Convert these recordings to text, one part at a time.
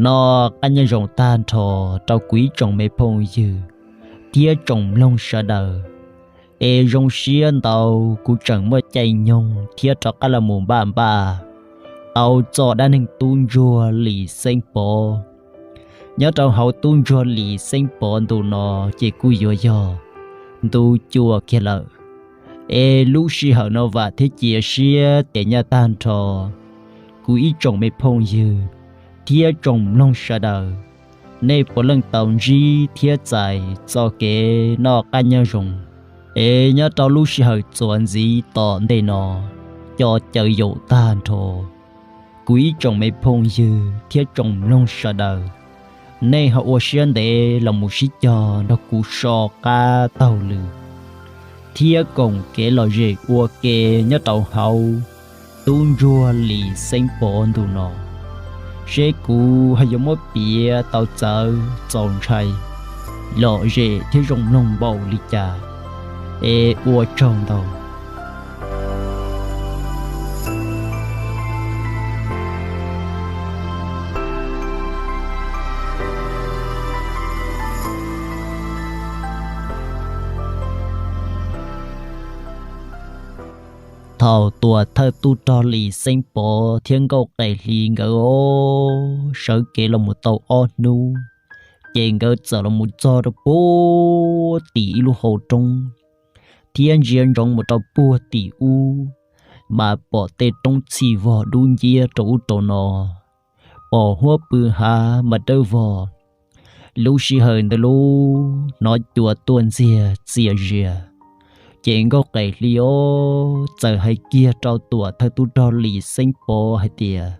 Noj qab nyob zoo tag nrho rau kuv ib tsoom me phooj ywg thiab tsoom mloog sawv daws. Es zoo siab ntau, kuv tseem muaj caij nyoog thiab rov qab los mus npaj npaj tau txoj dab neeg tub ntsuag Lis Xeeb Pov. Nyob rau hauv tub ntsuag Lis Xeeb Pov ntu no ces kuj yuav yog ntu cuaj kiag lawm. Es lub sij hawm no vam thiab cia siab tias nyob tag nrho kuv ib tsoom me phooj ywg thiab tsoom mloog sawv daws, nej puav leej tau ntsib thiab txais txoj kev noj qab nyob zoo. Es nyob rau lub sij hawm txuas ntxiv tom ntej no, cov caw yaum tag nrho kuv ib tsoom me phooj ywg thiab tsoom mloog sawv daws, nej ho ua siab ntev los mus sib cog nrog kuv so qab taug lw thiab koom kev lom zem ua ke nyob rau hauv tub ntsuag Lis Xeeb Pov ntu no, seb kuv ho yuav muab piav tau txawv txaus ntshai, lom zem thiab zoo mloog npaum li cas. Es ua tsaug ntau. Thaum Tuam Thawj Tub Rog Lis Xeeb Pov thiab Nkauj Qe Hli nkawd sawv kev los mus tau ob hnub, ces nkawd txawm los mus txog rau puag tim ib lub hau roob, thiab ntsia ntsoov mus rau puag tim ub, mas pom tej roob txhij vog dub nciab rau ub rau no, pom huab pw hav mas dawb vog. Lub sij hawm ntawd lub hnov cua tuaj ntxiag txias zias, ces Nkauj Qe Hli os txawm hais kiag rau Tuam Thawj Tub Rog Lis Xeeb Pov hais tias,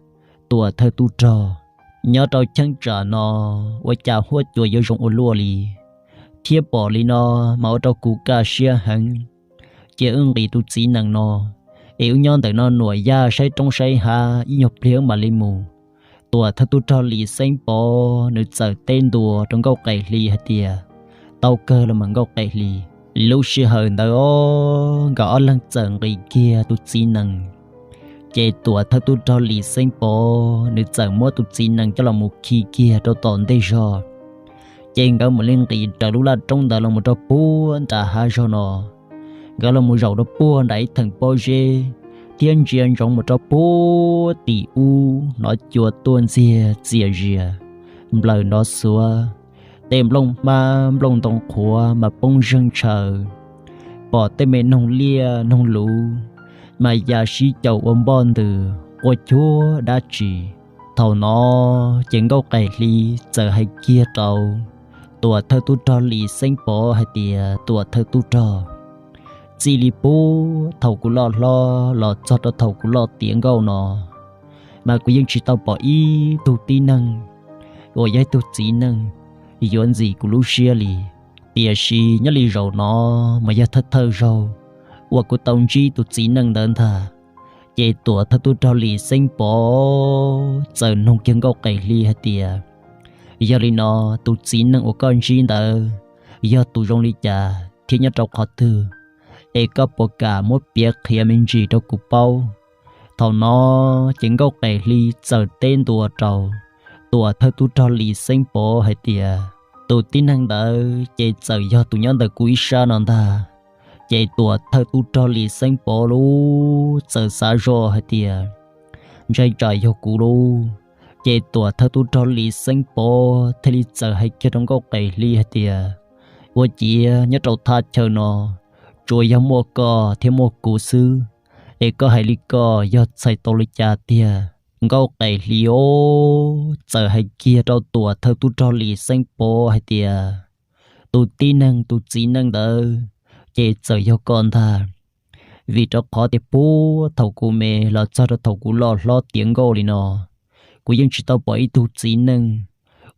Tuam Thawj Tub Rog, nyob rau cheeb tsam no ua cas huab cua yuav zoo ua luaj li, thiab pom li no mas ua rau kuv kaj siab heev. Cia wb nqis tus txiv nees no, es wb nyob ntawm no nuam yaj saib roob saib hav ib nyuag pliag wb mam li mus. Tuam Thawj Tub Rog Lis Xeeb Pov nws txawm teb ntua rau Nkauj Qe Hli hais tias, Tau kawg los mas Nkauj Qe Hli. Lub sij hawm ntawd os nkawd ob leeg txawm nqis kiag tus txiv nees, ces Tuam Thawj Tub Rog Lis Xeeb Pov nws txawm muab tus txiv nees coj los mus khi kiag rau tom ntej zog. Ces nkawd mam li nqis raws lub laj roob ntawd los mus rau puag nram hav zog no. Nkawd los mus zaum rau puag nram ib theem pob zeb, thiab ntsia ntsoov mus rau puag tim ub hnov cua tuaj ntxiag txias zias, nplawm nrov xuav, tej nplooj hmab nplooj ntoo qhuav mas poob zeeg ntshaw, pom tej me noog liaj noog luv mas ya sib caum ua npoj ntws quaj cuag dab tsi. Thaum no ces Nkauj Qe Hli txawm hais kiag rau Tuam Thawj Tub Rog Lis Xeeb Pov hais tias, Tuam Thawj Tub Rog, txij li puag thaum kuv loj hlob los txog rau thaum kuv loj tiav nkauj no, mas kuv yeej tsis tau pom ib tug tib neeg uas yog ib tug txiv neej yuav ntxim kuv lub siab li. Tiam sis nyob li zaum no mas yog thawj thawj zaug uas kuv tau ntsib tus txiv neej ntawd ntag. Ces Tuam Thawj Tub Rog Lis Xeeb Pov txawm nug kiag Nkauj Qe Hli hais tias, Yog li no, tus txiv neej uas koj ntsib ntawd yog tus zoo li cas thiab nyob rau qhov twg, es koj puas kam muab piav qhia me ntsis rau kuv paub? Thaum no ces Nkauj Qe Hli txawm teb ntua rau Tuam Thawj Tub Rog Lis Xeeb Pov hais tias, Tus tib neeg ntawd ces txawm yog tus nyob ntawm kuv ib sab no ntag. Ces Tuam Thawj Tub Rog Lis Xeeb Pov lub txawm xav zoj hais tias, Ntshai tsam yog kuv lub. Ces Tuam Thawj Tub Rog Lis Xeeb Pov thiaj li txawm hais kiag rau Nkauj Qe Hli hais tias, Ua ciav nyob rau thaj chaw no tsuas yog muaj koj thiab muaj kuv xwb, es koj hais li ko yog txhais tau li cas tiag? Nkauj Qe Hli os txawm hais kiag rau Tuam Thawj Tub Rog Lis Xeeb Pov hais tias, Tus tib neeg tus txiv neej ntawd ces txawm yog koj ntag. Vim rau qhov tias puag thaum kuv me los txog rau thaum kuv loj hlob tiav nkauj li no, kuv yeej tsis tau pom ib tug txiv neej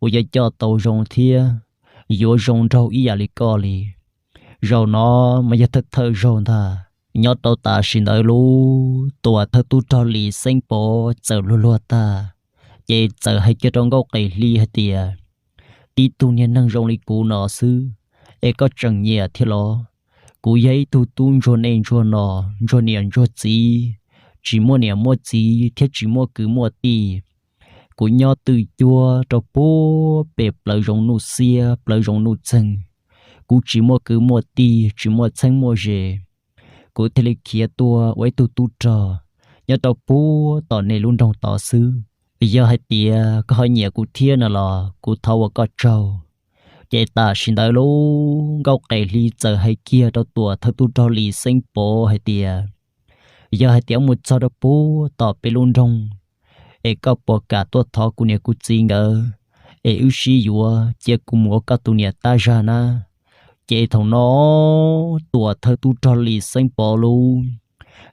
uas yuav coj tau zoo thiab yuav zoo nraug ib yam li koj li. Zaum no mas yog thawj thawj zaug ntag. Nyob rau tam sim ntawd lub Tuam Thawj Tub Rog Lis Xeeb Pov txawm luag luag tag, ces txawm hais kiag rau Nkauj Qe Hli hais tias, Tib tug niag neeg zoo li kuv no xwb, es koj tseem nyiam thiab los? Kuv yog ib tug tub ntsuag nej ntsuag no, ntsuag niam ntsuag txiv, tsis muaj niam muaj txiv thiab tsis muaj kwv muaj tij. Kuv nyob twj cuab rau puag pem plawv zoov nuj xiab plawv zoov nuj txeeg, kuv tsis muaj kwv muaj tij tsis muaj txheeb muaj ze. Kuv thiaj li khiav tuaj ua ib tug tub rog nyob rau puag tom nej lub nroog tod xwb. Yog hais tias koj ho nyiam kuv thiab no los kuv thov ua koj tsaug. Ces tam sim ntawd lub Nkauj Qes Hli txawm hais kiag rau Tuam thawj tub rog Lis Xeeb Pov hais tias, yog hais tias wb mus txog rau puag tom peb lub nroog, es koj puas kam tuaj thov kuv niam kuv txiv nkawd, es wb sib yuav cia kuv mus ua koj tus niam tab zag na? Ces thaum no Tuam thawj tub rog Lis Xeeb Pov lub,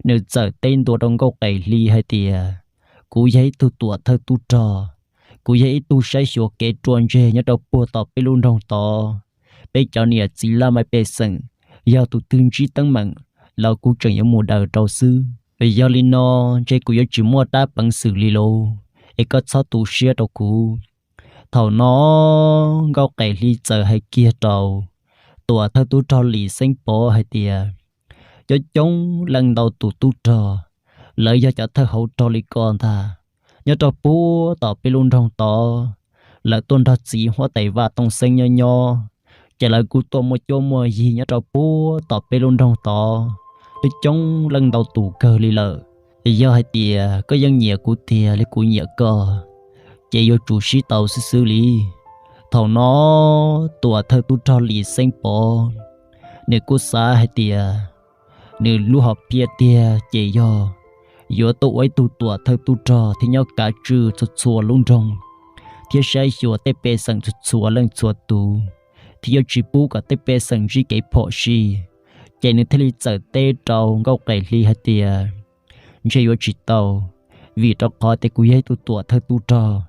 nws txawm teb ntua rau Nkauj Qes Hli hais tias, kuv yog ib tug tuam thawj tub rog, kuv yog ib tug saib xyuas kev ruaj ntseg nyob rau puag tom peb lub nroog tod. Peb cov niam txiv laj mej pej xeem, yog tus twg ntsib teeb meem los kuv tseem yuav mus daws rau xwb. Yog li no, ntshe kuv yuav tsis muaj rab peev xwm li lauj, es koj txhob tu siab rau kuv. Thaum no Nkauj Qes Hli txawm hais kiag rau Tuam thawj tub rog Lis Xeeb Pov hais tias, coob coob leej ntau tus tub rog, lawv yog cov thawj hauv rog li ko ntag. Nyob rau puag tom peb lub nroog tod, lawv tuaj nrog txiv huab tais Vaj Tooj Xeeb nyob nyob, ces lawv kuj tuaj muaj cuab muaj yig nyob rau puag tom peb lub nroog tod, twb coob leej ntau tus kawg li lawm. Yog hais tias koj yeej nyiam kuv tiag li kuv nyiam koj, ces yuav tsum sib tau xwb xwb li. Thaum no Tuam thawj tub rog Lis Xeeb Pov, nws kuj xav hais tias, nws lub hom phiaj tiag ces yog yuav tuaj ua ib tug Tuam thawj tub rog thiab nyob kav tswj txhua txhua lub nroog, thiab saib xyuas tej pej xeem txhua txhua leej txhua tus, thiab yuav tsis pub kom tej pej xeem ntsib kev phom sij. Ces nws thiaj li txawm teb rau Nkauj Qes Hli hais tias, ntshe yuav tsis tau, vim rau qhov tias kuv yog ib tug Tuam thawj tub rog,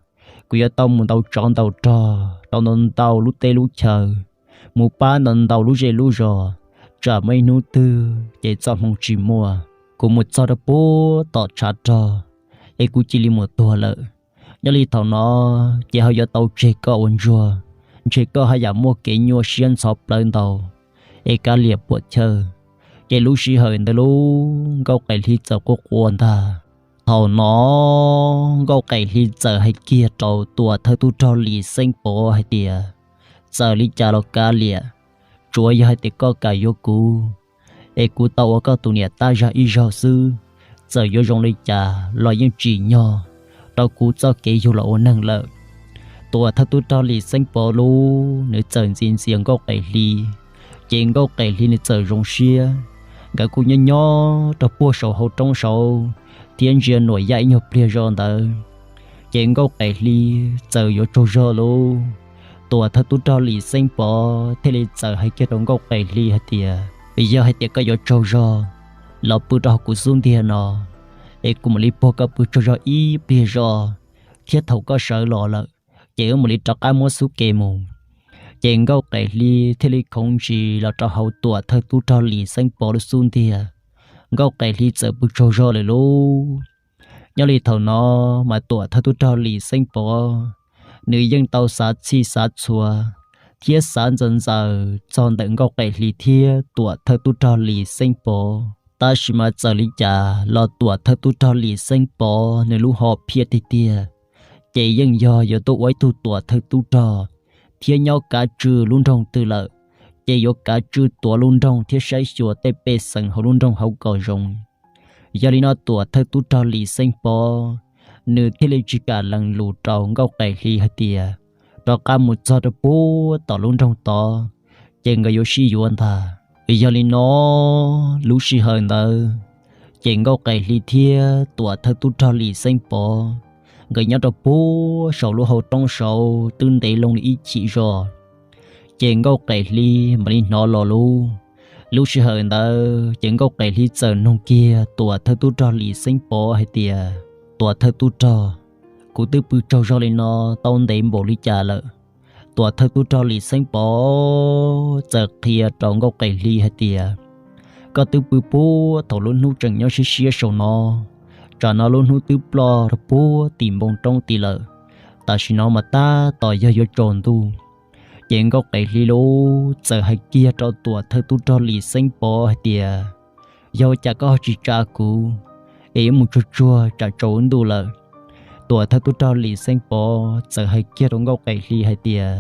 kuv yuav tau mus ntaus tsov ntaus rog rau ntau ntau lub teb lub chaw, mus pab ntau ntau lub zej lub zos, tsam muaj ib hnub twg ces txoj hmoo tsis muaj, kuv mus txog rau puag tom tshav rog, es kuv cia li mus tuag lawm. Nyob li thaum no, ces ho yuav tau tseg koj ua ntsuag, ntshe koj haj yam muaj kev nyuaj siab ntxhov plawv ntau, es kav liam puam chawj. Ces lub sij hawm ntawd lub Nkauj Qes Hli txawm quaj quaj ntag. Thaum no Nkauj Qes Hli txawm hais kiag rau Tuam thawj tub rog Lis Xeeb Pov hais tias, txawm li cas los kav liam, tsuav yog hais tias koj kam yuav kuv, es kuv tau ua koj tus niam tab zag ib zaug xwb, txawm yuav zoo li cas los yeej tsim nyog rau kuv txoj kev yug los ua neeg lawm. Tuam thawj tub rog Lis Xeeb Pov lub, nws txawm ntxias ntxias Nkauj Qes Hli, ces Nkauj Qes Hli nws txawm zoo siab. Nkawd kuj nyob nyob rau puag saum hauv roob saud, thiab ntsia nuam yaj ib nyuag pliag zog ntawd, ces Nkauj Qes Hli txawm yuav tsaug zog lauj. Tuam thawj tub rog Lis Xeeb Pov thiaj li txawm hais kiag rau Nkauj Qes Hli hais tias, yog hais tias koj yuav tsaug zog, los pw rau hauv kuv xub ntiag no, es kuv mam li puag koj pw tsaug zog ib pliag zog, thiab thaum koj sawv los lawm, ces wb mam li rov qab muab xub ke mus. Ces Nkauj Qes Hli thiaj li khoov ntsis los rau hauv Tuam thawj tub rog Lis Xeeb Pov lub xub ntiag. Nkauj Qes Hli txawm pw tsaug zog lawm lauj. Nyob li thaum no, mas Tuam thawj tub rog Lis Xeeb Pov, nws yeej tau xav txhij xav txhua, thiab xav ntxaws ntxaws txog ntawm Nkauj Qes Hli thiab Tuam thawj tub rog Lis Xeeb Pov. Tab sis mas txawm li cas los Tuam thawj tub rog Lis Xeeb Pov nws lub hom phiaj tiag tiag, ces yeej yog yuav tuaj ua ib tug Tuam thawj tub rog, thiab nyob kav tswj lub nroog twg lawm, ces yuav kav tswj tuav lub nroog thiab saib xyuas tej pej xeem hauv lub nroog hauv kom zoo. Yog li no Tuam thawj tub rog Lis Xeeb Pov, nws thiaj li tsis kam lees lus rau Nkauj Qes Hli hais tias, rov qab mus txog rau puag tom lub nroog tod, ces nkawd yuav sib yuav ntag. Yog li no, lub sij hawm ntawd, ces Nkauj Qes Hli thiab Tuam thawj tub rog Lis Xeeb Pov, nkawd nyob rau puag saum lub hauv roob saud twb ntev loo li ib chim zog. Ces Nkauj Qes Hli mam li hnov los lub. Lub sij hawm ntawd ces Nkauj Qes Hli txawm nug kiag Tuam thawj tub rog Lis Xeeb Pov hais tias, Tuam thawj tub rog, kuv twb pw tsaug zog li no tau ntev npaum li cas lawm? Tuam thawj tub rog Lis Xeeb Pov txawm qhia rau Nkauj Qes Hli hais tias, koj twb pw puag thaum lub hnub tseem nyob siab siab saum no, tsam no lub hnub twb ploj rau puag tim npoo roob tid lawm. Tam sim no mas tab tom yog yuav tsaus ntuj. Ces Nkauj Qes Hli lub txawm hais kiag rau Tuam thawj tub rog Lis Xeeb Pov hais tias, yog ua cas koj ho tsis tsa kuv, es wb mus tsuag tsuag tsam tsaus ntuj lawm. Tuam thawj tub rog Lis Xeeb Pov txawm hais kiag rau Nkauj Qes Hli hais tias,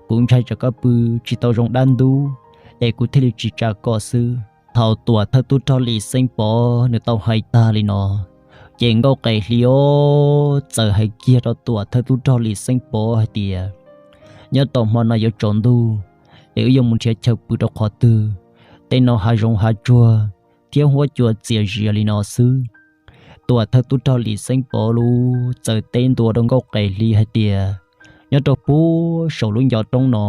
kuv ntshai tsam koj pw tsis tau zoo dab ntub, es kuv thiaj li tsis tsa koj xwb. Thaum tuam thawj tub rog Lis Xeeb Pov nws tau hais tag li no, ces Nkauj Qes Hli ob txawm hais kiag rau tuam thawj tub rog Lis Xeeb Pov hais tias, nyob rau hmo no yuav tsaus ntuj, es wb yuav mus nrhiav chaw pw rau qhov twg? Tej no hav zoov hav tsuag thiab huab cua txias zias li no xwb. Tuam thawj tub rog Lis Xeeb Pov lub txawm teb ntua rau Nkauj Qes Hli hais tias, nyob rau puag saum lub ncov roob no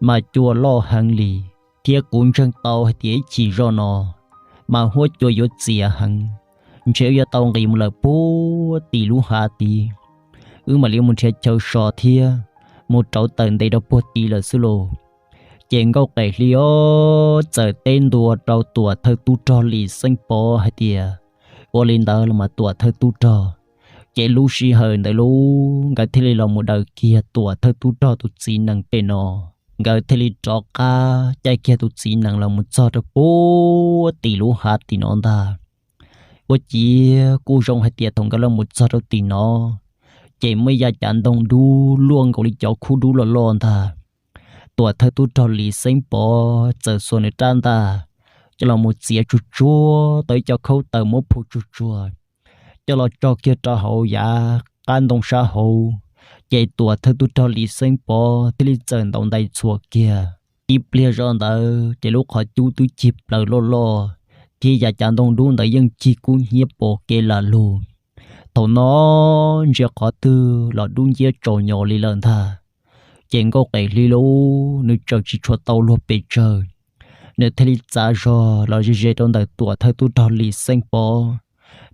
mas cua loj heev li, thiab kuv ntseeg tau hais tias ib chim zoj no mas huab cua yuav txias heev, ntshe wb yuav tau nqis mus lawm puag tim lub hav tid, wb mam li mus nrhiav chaw so thiab mus rauv taws nte rau puag tid lawm xwb lauj. Ces Nkauj Qes Hli ob txawm teb ntua rau tuam thawj tub rog Lis Xeeb Pov hais tias, ua li ntawd los mas tuam thawj tub rog. Ces lub sij hawm ntawd lub nkawd thiaj li los mus daws kiag tuam thawj tub rog tus txiv nees tej no, nkawd thiaj li rov qab caij kiag tus txiv nees los mus txog rau puag tim lub hav tim no ntag. Ua ciav kuj zoo hais tias thaum nkawd los mus txog rau tim no, ces muaj ib yav cav ntoo dub luaj nkaus li cov khub dub loj loj ntag. Tuam thawj tub rog Lis Xeeb Pov txawm xuas nws rab ntaj coj los mus txiav tsuag tsuag tau ib co khaub taws muab phua tsuag tsuag, coj los tso kiag rau hauv yav qab ntoo sab hauv. Ces tuam thawj tub rog Lis Xeeb Pov thiaj li txawm ntaus ntais txhuam kiag. Tib pliag zoj ntawd ces lub qhov cub twb cig plaws loj loj, thiab yav cav ntoo dub ntawd yeej cig kub hnyiab pom kev lam lug. Thaum no ntsia qhov twg los dub nciab tsaus nyos li lawm ntag. Ces Nkauj Qes Hli lub nws tseem tsis tshua tau luag pes tsawg, nws thiaj li txav zog los ze ze rau ntawm tuam thawj tub rog Lis Xeeb Pov.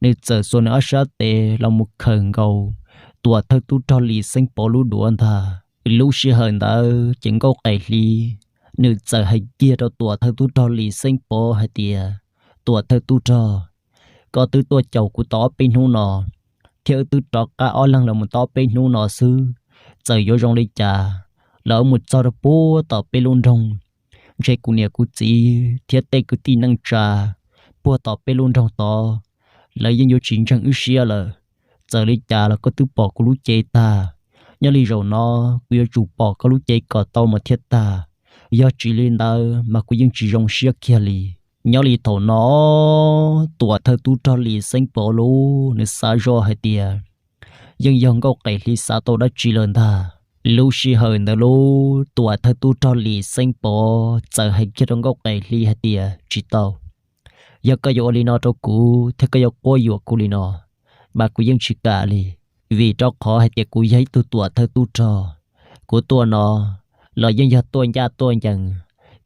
Nws txawm xuas nws ob sab tes los mus khawm nkaus tuam thawj tub rog Lis Xeeb Pov lub duav ntag. Lub sij hawm ntawd ces Nkauj Qes Hli nws txawm hais kiag rau tuam thawj tub rog Lis Xeeb Pov hais tias, tuam thawj tub rog, koj twb tuaj caum kuv tau ob peb hnub no, thiab wb twb rov qab ob leeg los mus tau ob peb hnub no xwb, txawm yuav zoo li cas los wb mus txog rau puag tom peb lub nroog, ntshe kuv niam kuv txiv thiab tej kwv tij neej tsa puag tom peb lub nroog tod, lawv yeej yuav tsis ntseeg wb siab lawm. Txawm li cas los koj twb pom kuv lub cev tag, nyob li zaum no kuv yuav tsum pom koj lub cev kom tau mas thiaj tag, yog tsis li ntawd mas kuv yeej tsis zoo siab kiag li. Nyob li thaum no tuam thawj tub rog Lis Xeeb Pov lub nws xav zoj hais tias, yeej yog Nkauj Qes Hli xav tau dab tsi lawm ntag. Lub sij hawm ntawd lub tuam thawj tub rog Lis Xeeb Pov txawm hais kiag rau Nkauj Qes Hli hais tias, tsis tau, yog koj yuav ua li no rau kuv thiab koj yuav quab yuam kuv li no, mas kuv yeej tsis kam li. Vim rau qhov hais tias kuv yog ib tug tuam thawj tub rog, kuv tuaj no los yeej yog tuaj ncaj tuaj ncees,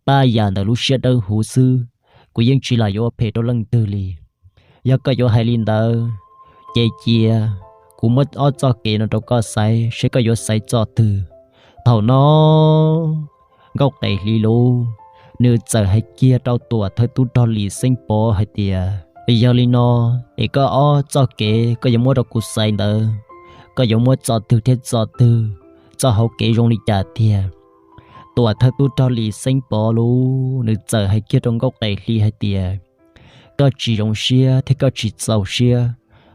pab yam ntawm lub siab dawb huv xwb, kuv yeej tsis lam yuav ua phem rau leej twg li. Yog koj yuav hais li ntawd, ces cia kuv muab ob txoj kev no rau koj xaiv seb koj yuav xaiv txoj twg. Thaum no Nkauj Qes Hli lub nws txawm hais kiag rau tuam thawj tub rog Lis Xeeb Pov hais tias, yog li no, es koj ob txoj kev koj yuav muab rau kuv xaiv ntawd, koj yuav muab txoj twg thiab txoj twg, txoj hauv kev zoo li cas tiag? Tuam thawj tub rog Lis Xeeb Pov lub nws txawm hais kiag rau Nkauj Qes Hli hais tias, koj tsis zoo siab thiab koj tsis txaus siab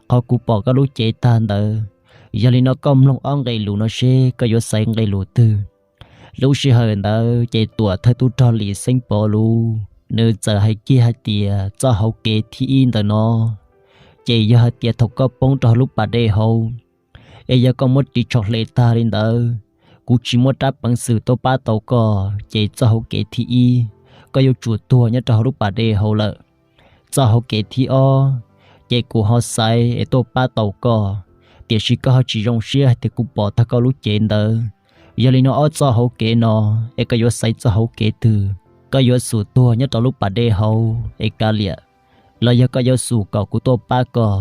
qhov kuv pom koj lub cev tag ntawd. Yog li no koj mloog ob nqe lus no seb koj yuav xaiv nqe lus twg. Lub sij hawm ntawd ces tuam thawj tub rog Lis Xeeb Pov lub nws txawm hais kiag hais tias, txoj hauv kev thib ib ntawm no ces yog hais tias thaum koj poob rau hauv lub pas dej hauv, es yog koj muab ris tsho hle tag li ntawd, kuv tsis muab rab peev xwm tuaj pab tau koj, ces txoj hauv kev thib ib koj yuav tsum tuag nyob rau hauv lub pas dej hauv lawm. Txoj hauv kev thib ob ces kuv ho xaiv es tuaj pab tau koj, tiam sis koj ho tsis zoo siab hais tias kuv pom tag koj lub cev ntawd. Yog li no ob txoj hauv kev no es koj yuav xaiv txoj hauv kev twg? Koj yuav xub tuag nyob rau lub pas dej hauv es kav liam, los yog koj yuav xub kom kuv tuaj pab koj?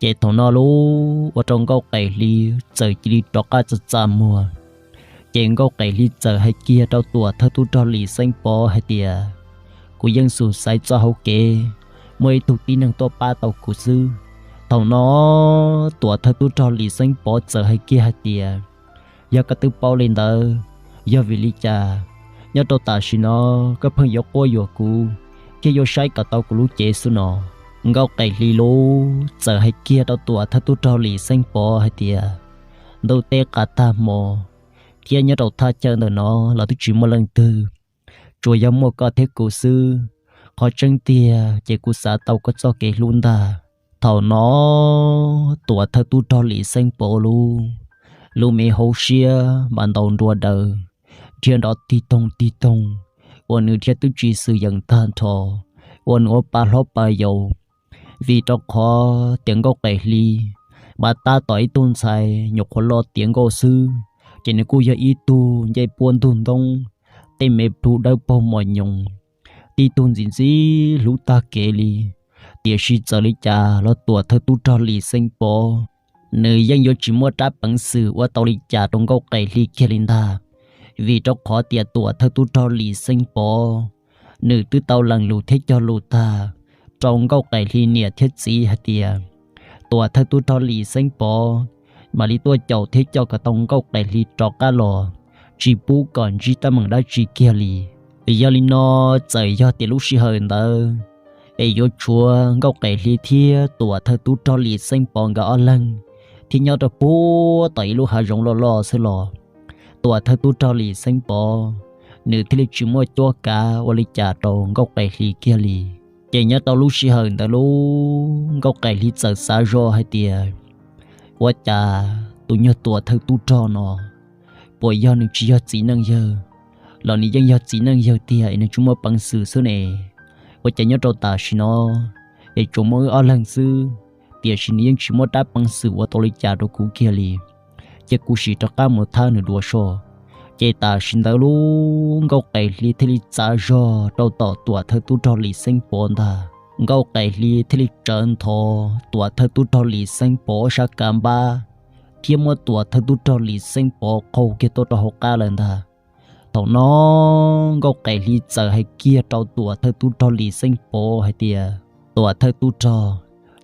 Ces thaum no lub ua rau Nkauj Qes Hli txawm cia li rov qab txaj txaj muag. Ces Nkauj Qes Hli txawm hais kiag rau tuam thawj tub rog Lis Xeeb Pov hais tias, kuv yeej xub xaiv txoj hauv kev muaj ib tug tib neeg tuaj pab tau kuv xwb. Thaum no tuam thawj tub rog Lis Xeeb Pov txawm hais kiag hais tias, yog koj twb paub li ntawd, yog vim li cas nyob rau tam sim no koj pheej yuav quab yuam kuv thiab yuav saib kom tau kuv lub cev xwb no? Nkauj Qaim Hli lub txawm hais kiag rau Tuam Thawj Tub Rog Lis Xeeb Pov hais tias, ntuj teb qab tag hmo thiab nyob rau thaj chaw ntawm no los twb tsis muaj leej twg, tsuas yog muaj koj thiab kuv xwb. Qhov tseeb tiag ces kuv xav tau koj txoj kev hlub ntag. Thaum no Tuam Thawj Tub Rog Lis Xeeb Pov lub, lub me hauv siab mas ntaus nruas daws, dhia nrov tig toog tig toog, uas nws dhia twb tsis xwm yeem tag nrho, uas nws ua pa hlob pa yau. Vim rau qhov tias Nkauj Qaim Hli mas tab tom ib tug ntxhais nyuam qhuav los tiav nkauj xwb, ces nws kuj yog ib tug ncej puab ntug ntoob, tej me plhu dawb paug mos nyoos, tib tug ntxim ntxim hlub tag kev li. Tiam sis txawm li cas los Tuam Thawj Tub Rog Lis Xeeb Pov nws yeej yuav tsis muaj rab peev xwm ua tau li cas rau Nkauj Qaim Hli kiag li ntag. Vim rau qhov tias Tuam Thawj Tub Rog Lis Xeeb Pov nws twb tau lees lus thiab cog lus tag rau Nkauj Qaim Hli niam thiab txiv hais tias, Tuam Thawj Tub Rog Lis Xeeb Pov mam li tuaj caum thiab coj kom tau Nkauj Qaim Hli rov qab los, tsis pub kom ntsib teeb meem dab tsi kiag li. Yog li no, txawm yog tias lub sij hawm ntawd es yuav tshuav Nkauj Qaim Hli thiab Tuam Thawj Tub Rog Lis Xeeb Pov nkawd ob leeg thiaj nyob rau puag tom ib lub hav zoov loj loj xwb los, Tuam Thawj Tub Rog Lis Xeeb Pov nws thiaj li tsis muaj cuab kav ua li cas rau Nkauj Qaim Hli kiag li. Ces nyob rau lub sij hawm ntawd lub Nkauj Qaim Hli txawm xav zoj hais tias, ua cas tus nyuag Tuam Thawj Tub Rog no puas yog nws tsis yog txiv neej yawg, los nws yeej yog txiv neej yawg tiag es nws tsis muaj peev xwm xwb ne? Ua cas nyob rau tam sim no es tsuas muaj wb ob leeg xwb, tiam sis nws yeej tsis muaj rab peev xwm ua tau li cas rau kuv kiag li, ces kuv sim rov qab mus thab nws dua so. Ces tam sim ntawd lub Nkauj Qaim Hli thiaj li txav zog rau tom Tuam Thawj Tub Rog Lis Xeeb Pov ntag. Nkauj Qaim Hli thiaj li tsawv nthos Tuam Thawj Tub Rog Lis Xeeb Pov sab kav npab, thiab muab Tuam Thawj Tub Rog Lis Xeeb Pov qhau kiag tuaj rau hauv qab lawm ntag. Thaum no Nkauj Qaim Hli txawm hais kiag rau Tuam Thawj Tub Rog Lis Xeeb Pov hais tias, Tuam Thawj Tub Rog,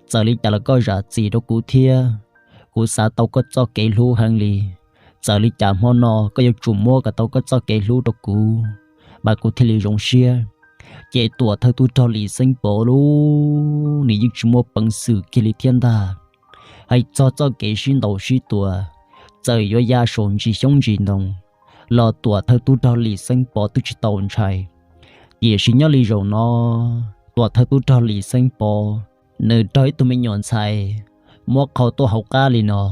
txawm li cas los koj zam txim rau kuv thiab, kuv xav tau koj txoj kev hlub heev li. Txawm li cas hmo no koj yuav tsum muab kom tau koj txoj kev hlub rau kuv, mas kuv thiaj li zoo siab. Ces Tuam Thawj Tub Rog Lis Xeeb Pov lub nws yeej tsis muaj peev xwm kiag li thiab ntag. Hais txog txoj kev sib ntaus sib tua, txawm yuav ya saum ntsis xyoob ntsis ntoo, los Tuam Thawj Tub Rog Lis Xeeb Pov twb tsis tau ntshai. Tiam sis nyob li zaum no, Tuam Thawj Tub Rog Lis Xeeb Pov nws raug ib tug me nyuam ntxhais muab qhau tuaj hauv qab li no,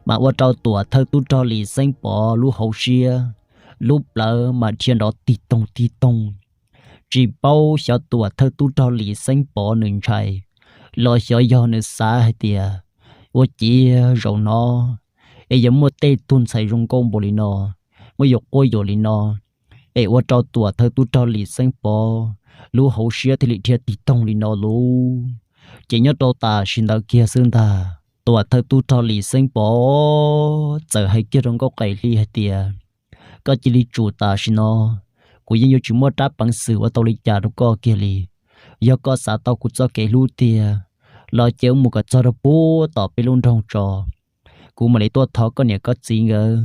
mas ua rau Tuam Thawj Tub Rog Lis Xeeb Pov lub hauv siab, lub plawv mas dhia nrov tig toog tig toog. Tsis paub xyov Tuam Thawj Tub Rog Lis Xeeb Pov nws ntshai, los xyov yog nws xav hais tias, ua ciav zaum no es yuav muaj tej tug ntxhais zoo nkauj npaum li no, muab yuav quab yuam li no, es ua rau Tuam Thawj Tub Rog Lis Xeeb Pov lub hauv siab thiaj li dhia tig toog li no lauj. Ces nyob rau tam sim ntawd kiag xwb ntag, Tuam Thawj Tub Rog Lis Xeeb Pov txawm hais kiag rau Nkauj Qaim Hli hais tias, koj cia li tsum tam sim no, kuv yeej yuav tsis muaj rab peev xwm ua tau li cas rau koj kiag li. Yog koj xav tau kuv txoj kev hlub tiag, los cia wb mus kom txog rau puag tom peb lub nroog tso. Kuv mam li tuaj thov koj niam koj txiv nkawd,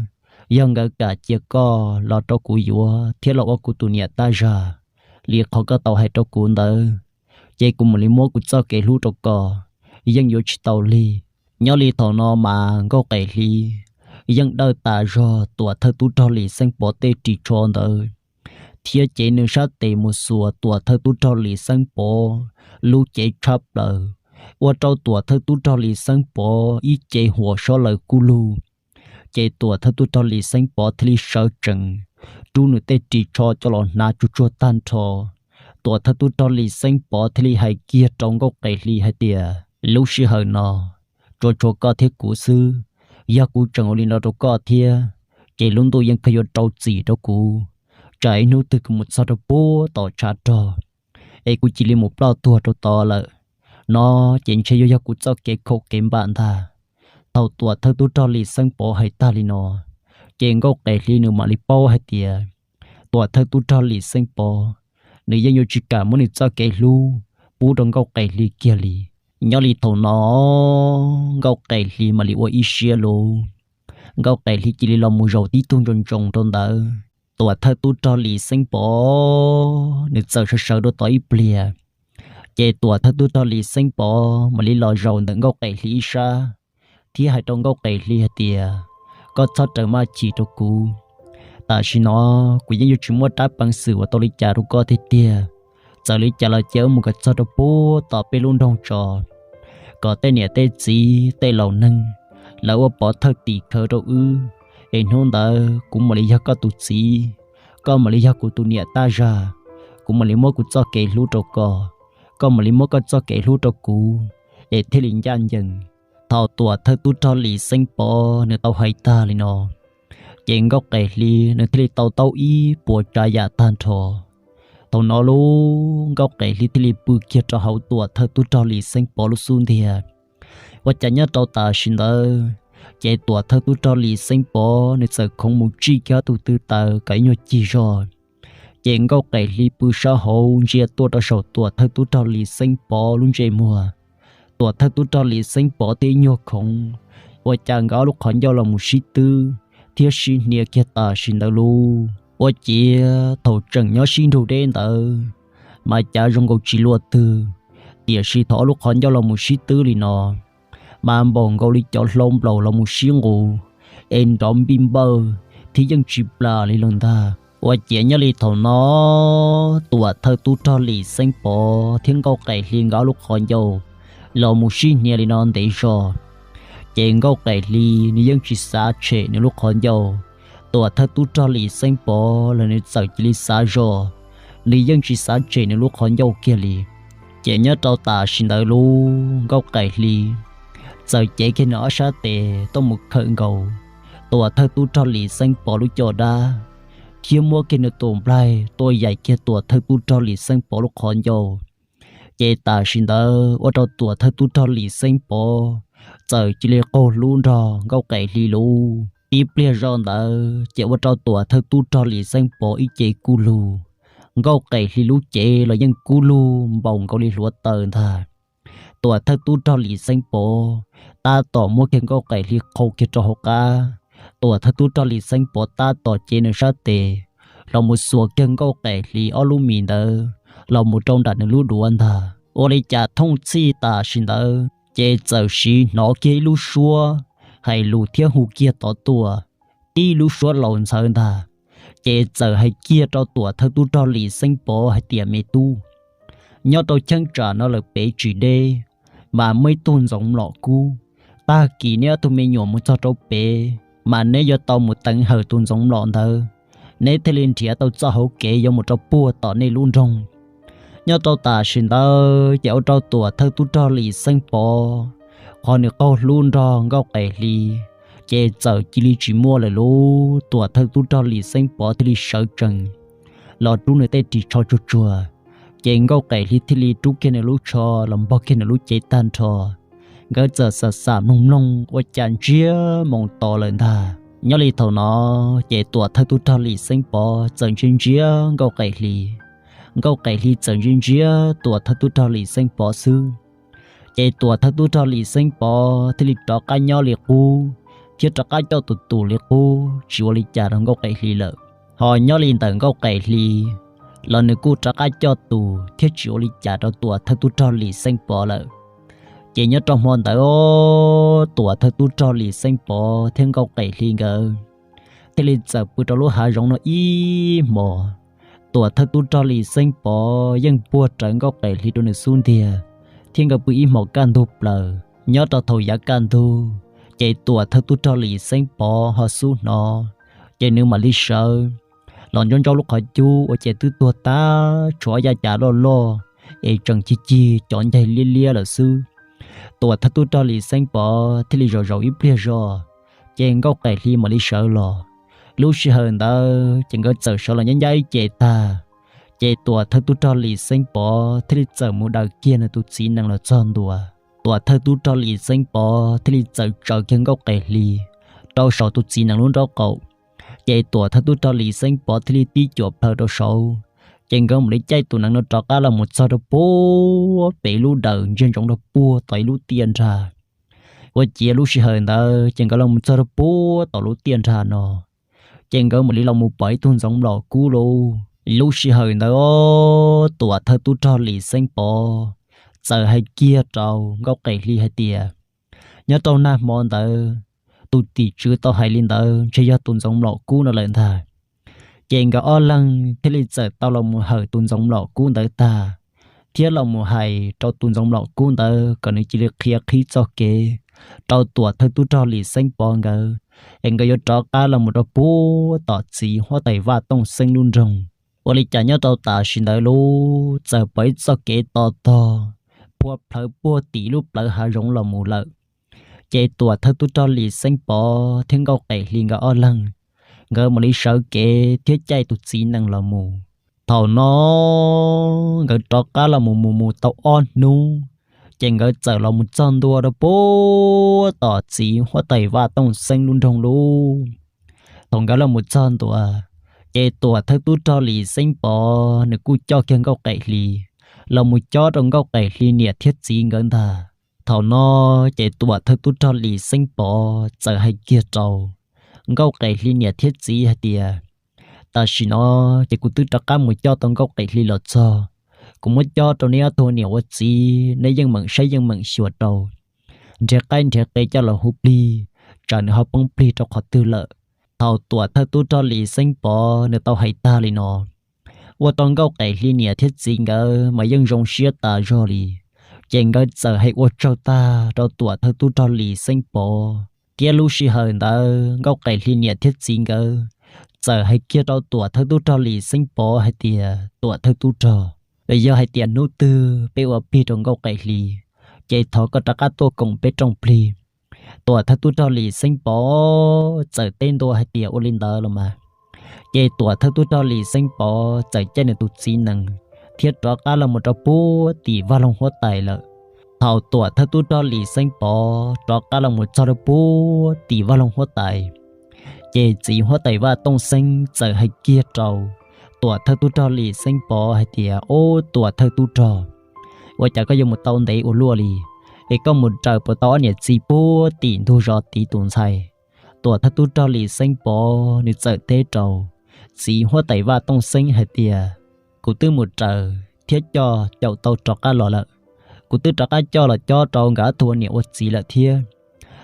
yog nkawd kam cia koj los rau kuv yuav thiab los ua kuv tus niam tab zag li qhov koj tau hais rau kuv ntawd, ces kuv mam li muab kuv txoj kev hlub rau koj, yeej yuav tsis tau lig. Nyob li thaum no mas Nkauj Qaim Hli yeej dawj tas zog Tuam Thawj Tub Rog Lis Xeeb Pov tej ris tsho ntawd, thiab cev nws sab tes mus xuas Tuam Thawj Tub Rog Lis Xeeb Pov lub cev tshab plaws, ua rau Tuam Thawj Tub Rog Lis Xeeb Pov ib ce huam sob lawm kuj lug. Ces Tuam Thawj Tub Rog Lis Xeeb Pov thiaj li sawv tsees, rub nws tej ris tsho coj los hnav tsuag tsuag tag nrho. Tuam Thawj Tub Rog Lis Xeeb Pov thiaj li hais kiag rau Nkauj Qaim Hli hais tias, lub sij hawm no tsuas tshuav koj thiab kuv xwb, yog kuv tseem ua li no rau koj thiab, ces lub ntuj yeej kawg yuav rau txim rau kuv. Tsam ib hnub twg kuv mus txog rau puag tom tshav rog, es kuv cia li mus ploj tuag rau tod lawm no, ces ntshe yuav yog kuv txoj kev khaum kev npam ntag. Thaum Tuam Thawj Tub Rog Lis Xeeb Pov hais tag li no, ces Nkauj Qaim Hli nws mam li paub hais tias, Tuam Thawj Tub Rog Lis Xeeb Pov nws yeej yuav tsis kam muab nws txoj kev hlub pub rau Nkauj Qaim Hli kiag li. Nyob li thaum no, Nkauj Qaim Hli mam li ua ib siab lug, Nkauj Qaim Hli cia li los mus zaum tib tug ntsoos ntsoos rau ntawd. Tuam Thawj Tub Rog Lis Xeeb Pov nws txawm sawv sawv rau tod ib pliag, Ces Tuam thawj tub rog Lis Xeeb Pov mam li los zaum ntawm Nkauj Qaim Hli ib sab, thiab hais rau Nkauj Qaim Hli hais tias, Koj txhob raws maj chim rau kuv. Tam sim no kuv yeej yuav tsis muaj rab peev xwm ua tau li cas rau koj tiag tiag. Txawm li cas los cia wb mus kom txog rau puag tom peb lub nroog tso, kom tej niam tej txiv tej laus neeg lawv ua pov thawj tim khawv rau wb, es hnub ntawd kuv mam li yog koj tus txiv, koj mam li yog kuv tus niam tab zag. Kuv mam li muab kuv txoj kev hlub rau koj, koj mam li muab koj txoj kev hlub rau kuv, es thiaj li ncaj ncees. Thaum Tuam thawj tub rog Lis Xeeb Pov nws tau hais tag li no, ces Nkauj Qaim Hli nws thiaj li tau taub ib puas tsav yam tag nrho. Thaum no lub Nkauj Qaim Hli thiaj li pw kiag rau hauv Tuam thawj tub rog Lis Xeeb Pov lub xub ntiag. Ua cas nyob rau tam sim ntawd, ces Tuam thawj tub rog Lis Xeeb Pov nws txawm khoov mus tsij kiag ob tug tw taws kom ib nyuag cig zog. Ces Nkauj Qaim Hli pw sab hauv ntsia tuaj rau saum Tuam thawj tub rog Lis Xeeb Pov lub ntsej muag. Tuam thawj tub rog Lis Xeeb Pov thiaj ib nyuag khoov, ua cas nkawd ob lub qhov ncauj los mus sib twb thiab sib hnia kiag tam sim ntawd lub. Ua ciav thaum tseem nyob sib nrug deb ntawd mas cav zoo nkaus tsis luaj twg, tiam sis thaum ob lub qhov ncauj los mus sib twb li no mas npaum nkaus li cov hlau nplaum los mus sib nqus, es nrov npij npawj thiab yeej tsis plam li los ntag. Ua ciav nyob li thaum no, Tuam thawj tub rog Lis Xeeb Pov thiab Nkauj Qaim Hli nkawd ob lub qhov ncauj los mus sib hnia li no ntev zog, ces Nkauj Qaim Hli nws yeej tsis xav tshem nws lub qhov ncauj. Tuam thawj tub rog Lis Xeeb Pov los nws txawm cia li xav zog, nws yeej tsis xav tshem nws lub qhov ncauj kiag li. Ces nyob rau tam sim ntawd lub Nkauj Qaim Hli txawm cev kiag nws ob sab tes tuaj mus khawm nkaus Tuam thawj tub rog Lis Xeeb Pov lub caj dab, thiab muab kiag nws tus nplaig tuaj yaim kiag Tuam thawj tub rog Lis Xeeb Pov lub qhov ncauj. Ces tam sim ntawd ua rau Tuam thawj tub rog Lis Xeeb Pov txawm cia li qaug hlub nrog Nkauj Qaim Hli lub. Tib pliag zoj ntawd ces ua rau Tuam thawj tub rog Lis Xeeb Pov ib ce kub lug, Nkauj Qaim Hli lub cev los yeej kub lug npaum nkaus li hluav taws ntag. Tuam thawj tub rog Lis Xeeb Pov tab tom muab kiag Nkauj Qaim Hli qhau kiag rau hauv qab. Tuam thawj tub rog Lis Xeeb Pov tab tom cev nws sab tes los mus xuas kiag Nkauj Qaim Hli ob lub mis ntawd los mus rau nram nws lub duav ntag. Ua li cas thooj txhij tam sim ntawd ces txawm siv hnov kiag ib lub suab hais lus thiab hu kiag tod tuaj, tib lub suab laus ntxhawv ntag. Ces txawm hais kiag rau Tuam thawj tub rog Lis Xeeb Pov hais tias, Me tub, nyob rau cheeb tsam no lawm pem tsis deb mas muaj ib tug ntxoov mlom kub. Tag kis neb ob tug me nyuam mus txog rau pem mas neb yuav tau mus teev hawm tus ntxoov mlom ntawd, neb thiaj li nrhiav tau txoj hauv kev yuav mus rau puag tom nej lub nroog. Nyob rau tam sim ntawd ces ua rau Tuam thawj tub rog Lis Xeeb Pov qhov nws qaug hlub nrog Nkauj Qaim Hli ces txawm cia li tsis muaj lawm lub. Tuam thawj tub rog Lis Xeeb Pov thiaj li sawv tsees los rub nws tej ris tsho tsuag tsuag, ces Nkauj Qaim Hli thiaj li rub kiag nws lub tsho los npog kiag nws lub cev tag nrho. Nkawd txawm xam xam mloog mloog ua cas ntsiag moo to lawm ntag. Nyob li thaum no ces Tuam thawj tub rog Lis Xeeb Pov txawm ntsia ntsia Nkauj Qaim Hli, Nkauj Qaim Hli txawm ntsia ntsia Tuam thawj tub rog Lis Xeeb Pov xwb. Ces Tuam thawj tub rog Lis Xeeb Pov thiaj li rov qab nyob li qub, thiab rov qab coj tus tus li qub tsis ua li cas rau Nkauj Qaim Hli lawm. Ho nyob li ntawm Nkauj Qaim Hli los nws kuj rov qab coj tus thiab tsis ua li cas rau Tuam thawj tub rog Lis Xeeb Pov lawm. Ces nyob rau hmo ntawd Tuam thawj tub rog Lis Xeeb Pov thiab Nkauj Qaim Hli nkawd thiaj li txawm pw rau lub hav zoov no ib hmos. Tuam thawj tub rog Lis Xeeb Pov yeej puag rawv Nkauj Qaim Hli rau nws xub ntiag, thiab nkawd pw ib hmos kaj ntug plaws. Nyob rau thaum yav kaj ntug, ces Tuam thawj tub rog Lis Xeeb Pov ho xub hnov, ces nws mam li sawv los ntsob ntsob lub qhov cub ua ces twb tuag tag, tshuav ob yaj cas loj loj es tseem cig cig cov ncaig liab liab lawm xwb. Tuam thawj tub rog Lis Xeeb Pov thiaj li zaum zaum ib pliag zog, ces Nkauj Qaim Hli mam li sawv los. Lub sij hawm ntawd ces nkawd txawm sawv los ncab ncab ib ce tag, ces Tuam thawj tub rog Lis Xeeb Pov thiaj li txawm mus daws kiag nws tus txiv nees los txog ntua. Tuam thawj tub rog Lis Xeeb Pov thiaj li txawm tsaws kiag Nkauj Qaim Hli rau saum tus txiv nees lub nraub qaum, ces Tuam thawj tub rog Lis Xeeb Pov thiaj li tib cuam plhaws rau saud, ces nkawd mam li caij tus nees no rov qab los mus txog rau puag pem lub dawm ntsia ntsoov rau puag tom ib lub tiaj nrag. Ua ciav lub sij hawm ntawd ces nkawd los mus txog rau puag tom lub tiaj nrag no, ces nkawd mam li los mus pom ib tug ntxoov mlom kub lauj. Lub sij hawm ntawd Tuam thawj tub rog Lis Xeeb Pov txawm hais kiag rau Nkauj Qaim Hli hais tias, nyob rau nag hmo ntawd, tus tim tswv tau hais li ntawd ntshe yog tus ntxoov mlom kub no lawm ntag. Ces nkawd ob leeg thiaj li txawm tau los mus hawm tus ntxoov mlom kub ntawd tag, thiab los mus hais rau tus ntxoov mlom kub ntawd kom nws cia li qhia qhib txoj kev rau Tuam Thawj Tub Rog Lis Xeeb Pov nkawd, es nkawd yuav rov qab los mus rau puag tom txiv huab tais Vaj Tooj Xeeb lub nroog. Ua li cas nyob rau tam sim ntawd lub txawm pom ib txoj kev to tog phua plhawv puag tim lub plawv hav zoov los mus lawm. Ces Tuam Thawj Tub Rog Lis Xeeb Pov thiab Nkauj Qaim Hli nkawd ob leeg, nkawd mam li sawv kev thiab caij tus txiv nees los mus. Thaum no nkawd rov qab los mus mus mus tau ob hnub, ces nkawd txawm los mus txog ntua rau puag tom txiv huab tais Vaj Tooj Xeeb lub nroog lub. Thaum nkawd los mus txog ntua, ces Tuam Thawj Tub Rog Lis Xeeb Pov nws kuj coj kiag Nkauj Qaim Hli los mus cob rau Nkauj Qaim Hli niam thiab txiv nkawd ntag. Thaum no ces Tuam Thawj Tub Rog Lis Xeeb Pov txawm hais kiag rau Nkauj Qaim Hli niam thiab txiv hais tias, tam sim no ces kuv twb rov qab mus coj tau Nkauj Qaim Hli los txog, kuv muab cob rau neb ob tug niam ua txiv, neb yeej meem saib yeej meem xyuas rau, nrhiav qaib nrhiav qe coj los hu plig, tsam nws ho poob plig rau qhov twg lawm. Thaum Tuam Thawj Tub Rog Lis Xeeb Pov nws tau hais tag li no, ua rau Nkauj Qaim Hli niam thiab txiv nkawd mas yeej zoo siab tas zog li. Ces nkawd txawm hais ua tsaug tag rau Tuam Thawj Tub Rog Lis Xeeb Pov, thiab lub sij hawm ntawd Nkauj Qaim Hli niam thiab txiv nkawd txawm hais kiag rau Tuam Thawj Tub Rog Lis Xeeb Pov hais tias, Tuam Thawj Tub Rog, yog hais tias hnub twg peb ua plig rau Nkauj Qaim Hli, ces thov koj rov qab tuaj koom peb rooj plig. Tuam Thawj Tub Rog Lis Xeeb Pov txawm teb ntua hais tias, ua li ntawd los mas. Ces Tuam Thawj Tub Rog Lis Xeeb Pov txawm caij nws tus txiv nees thiab rov qab los mus rau puag tim Vaj Loog Huab Tais lawm. Thaum Tuam Thawj Tub Rog Lis Xeeb Pov rov qab los mus txog rau puag tim Vaj Loog Huab Tais, ces txiv huab tais Vaj Tooj Xeeb txawm hais kiag rau Tuam Thawj Tub Rog Lis Xeeb Pov hais tias, Ob, Tuam Thawj Tub Rog, ua cas koj yuav mus tau ntev ua luaj li? Es koj mus raws puas tau ob niam txiv puag tim ntug zos tiv tus ntxhais? Tuam Thawj Tub Rog Lis Xeeb Pov nws txawm teb rau txiv huab tais Vaj Tooj Xeeb hais tias, Kuv twb mus raws thiab coj caum tau rov qab los lawm. Kuv twb rov qab coj los cob rau nkawd ob tug ua niam ua txiv lawm thiab.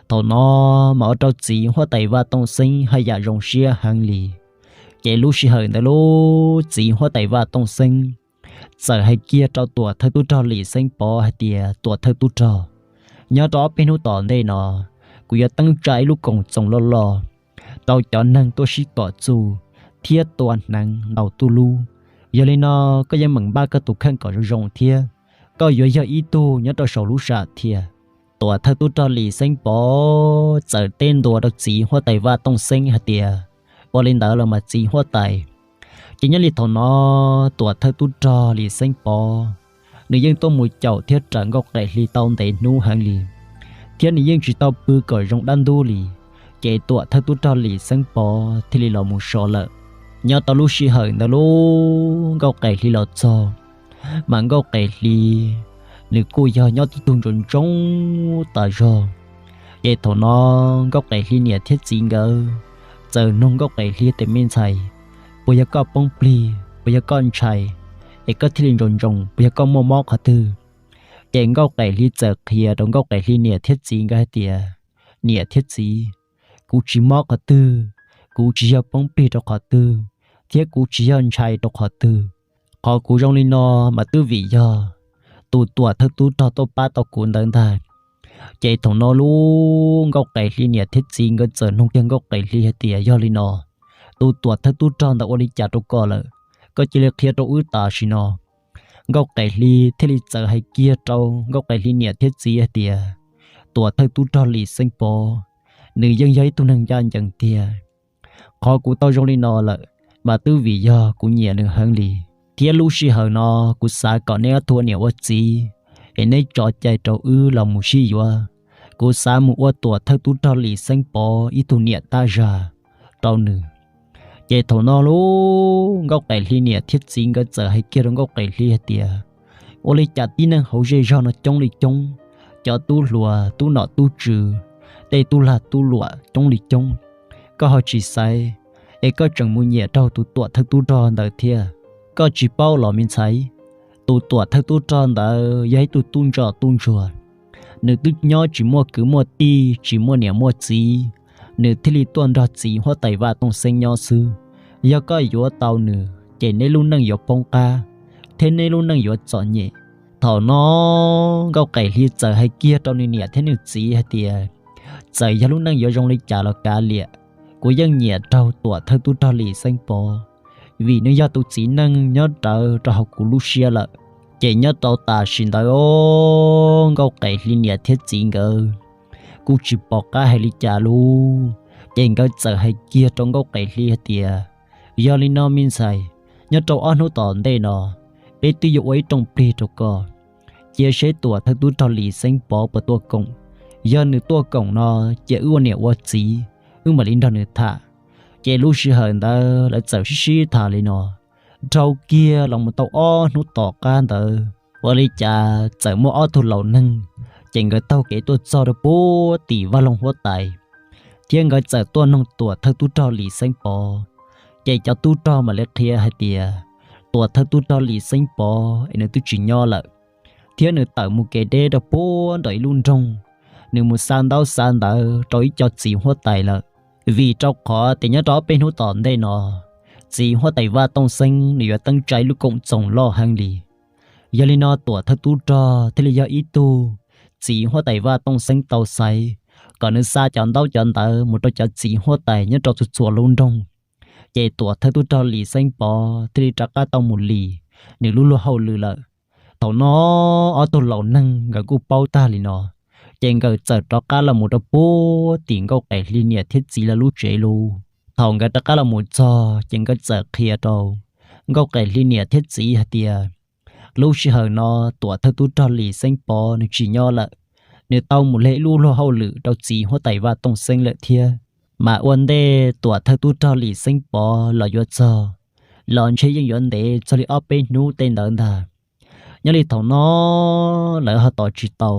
Thaum no mas ua rau txiv huab tais Vaj Tooj Xeeb haj yam zoo siab heev li. Ces lub sij hawm ntawd lub txiv huab tais Vaj Tooj Xeeb txawm hais kiag rau Tuam Thawj Tub Rog Lis Xeeb Pov hais tias, Tuam Thawj Tub Rog, nyob rau ob peb hnub tom ntej no, kuv yuav teeb tsa ib lub koom txoos loj loj rau cov neeg tuaj sib tom txuj thiab tua hneev ntaus tuj lub. Yog li no, koj yeej meem npaj koj tus kheej kom zoo zoo thiab, koj yuav yog ib tug nyob rau saum lub sam thiab. Tuam Thawj Tub Rog Lis Xeeb Pov txawm teb ntua rau txiv huab tais Vaj Tooj Xeeb hais tias, Ua li ntawd los mas txiv huab tais. Ces nyob li thaum no, Tuam Thawj Tub Rog Lis Xeeb Pov nws yeej tuaj mus caum thiab raws Nkauj Qaim Hli tau ntev hnub heev li, thiab nws yeej tsis tau pw kom zoo dab ntub li. Ces Tuam Thawj Tub Rog Lis Xeeb Pov thiaj li los mus so lawm. Nyob tau lub sij hawm ntawd lub Nkauj Qaim Hli los txog, mas Nkauj Qaim Hli nws kuj yog nyob tib tug ntsoov ntsoov tas zog. Ces thaum no Nkauj Qaim Hli niam thiab txiv nkawd txawm nug Nkauj Qaim Hli tias, Me ntxhais, puas yog koj poob plig, puas yog koj ntshai, es koj thiaj li ntsoov ntsoov, puas yog koj muaj mob qhov twg? Ces Nkauj Qaim Hli txawm qhia rau Nkauj Qaim Hli niam thiab txiv nkawd hais tias, Niam thiab txiv, kuv tsis mob qhov twg, kuv tsis yog poob plig rau qhov twg, thiab kuv tsis yog ntshai rau qhov twg. Qhov kuv zoo li no mas twb vim yog tus Tuam Thawj Tub Rog tuaj pab tau kuv ntawd ntag. Ces thaum no lub Nkauj Qaim Hli niam thiab txiv nkawd txawm nug kiag Nkauj Qaim Hli hais tias, Yog li no, tus Tuam Thawj Tub Rog ntawd ua li cas rau koj lawm? Koj cia li qhia rau wb tam sim no. Nkauj Qaim Hli thiaj li txawm hais kiag rau Nkauj Qaim Hli niam thiab txiv hais tias, Tuam Thawj Tub Rog Lis Xeeb Pov, nws yeej yog ib tug neeg ncaj ncees tiag. Qhov kuv tau zoo li no lawm, mas twb vim yog kuv nyiam nws heev li, thiab lub sij hawm no kuv xav kom neb ob tug ua niam ua txiv, es neb tso cai rau wb los mus sib yuav. Kuv xav mus ua Tuam Thawj Tub Rog Lis Xeeb Pov ib tug niam tab zag rau nws. Ces thaum no lub Nkauj Qaim Hli niam thiab txiv nkawd txawm hais kiag rau Nkauj Qaim Hli hais tias, Ua li cas tib neeg hauv zej zog no coob li coob, cov tub hluas tub nom tub tswv, tej tub lag tub luam coob li coob, koj ho tsis xaiv, es koj tseem mus nyiam raug tus Tuam Thawj Tub Rog ntawd thiab? Koj tsis paub los me ntxhais? Tus tuam thawj tub rog ntawd yog ib tug tub ntsuag tub ntsuag, nws twb nyob tsis muaj kwv muaj tij, tsis muaj niam muaj txiv, nws thiaj li tuaj nrog txiv huab tais Vaj Tooj Xeeb nyob xwb. Yog koj yuav tau nws ces neb lub neej yuav poob qab thiab neb lub neej yuav txom nyem. Thaum no Nkauj Qaim Hli txawm hais kiag rau nws niam thiab nws txiv hais tias, txawm yog lub neej yuav zoo li cas los kav liam, kuv yeej nyiam raug tuam thawj tub rog Lis Xeeb Pov, vim nws yog tus txiv neej nyob rawv rau hauv kuv lub siab lawm. Ces nyob rau tam sim ntawd Nkauj Qaim Hli niam thiab txiv nkawd kuj tsis pom qab hais li cas lub, ces nkawd txawm hais kiag rau Nkauj Qaim Hli hais tias, yog li no me ntxhais, nyob rau ob hnub tom ntej no peb twb yuav ua ib rooj plig rau koj, cia seb tuam thawj tub rog Lis Xeeb Pov puas tuaj koom. Yog nws tuaj koom no ces wb ua niam ua txiv, wb mam li nrog nws tham. Ces lub sij hawm ntawd lawv txawm sib sib tham li no dhau kiag los mus tau ob hnub tom qab ntawd, ua li cas txawm muaj ob tug laus neeg, ces nkawd taug kev tuaj txog rau puag tim vaj loog huab tais, thiab nkawd txawm tuaj noog tuam thawj tub rog Lis Xeeb Pov. Ces cov tub rog mam li qhia hais tias, tuam thawj tub rog Lis Xeeb Pov es nws twb tsis nyob lawm, thiab nws tawm mus kev deb rau puag nram ib lub nroog, nws mus xa ntaub xa ntawv rau ib co txiv huab tais lawm. Vim rau qhov tias nyob rau ob peb hnub tom ntej no, txiv huab tais Vaj Tooj Xeeb nws yuav teeb tsa ib lub koom txoos loj heev li. Yog li no tuam thawj tub rog thiaj li yog ib tug txiv huab tais Vaj Tooj Xeeb tau xaiv kom nws xa cov ntaub cov ntawv mus rau cov txiv huab tais nyob rau txhua txhua lub nroog. Ces tuam thawj tub rog Lis Xeeb Pov thiaj li rov qab tau mus lis nws lub luag hauj lwm lawm. Thaum no ob tug laus neeg nkawd kuj paub tag li no, ces nkawd txawm rov qab los mus rau puag tim Nkauj Qaim Hli niam thiab txiv lawv lub tsev lub. Thaum nkawd rov qab los mus txog ces nkawd txawm qhia rau Nkauj Qaim Hli niam thiab txiv hais tias, lub sij hawm no tuam thawj tub rog Lis Xeeb Pov nws tsis nyob lawm, nws tau mus lig ib lub luag hauj lwm rau txiv huab tais Vaj Tooj Xeeb lawm thiab. Mas ua ntej tuam thawj tub rog Lis Xeeb Pov los yuav txog los ntshe yeej yuav ntev txog li ob peb hnub tej ntawd ntag. Nyob li thaum no lawv ho tos tsis tau,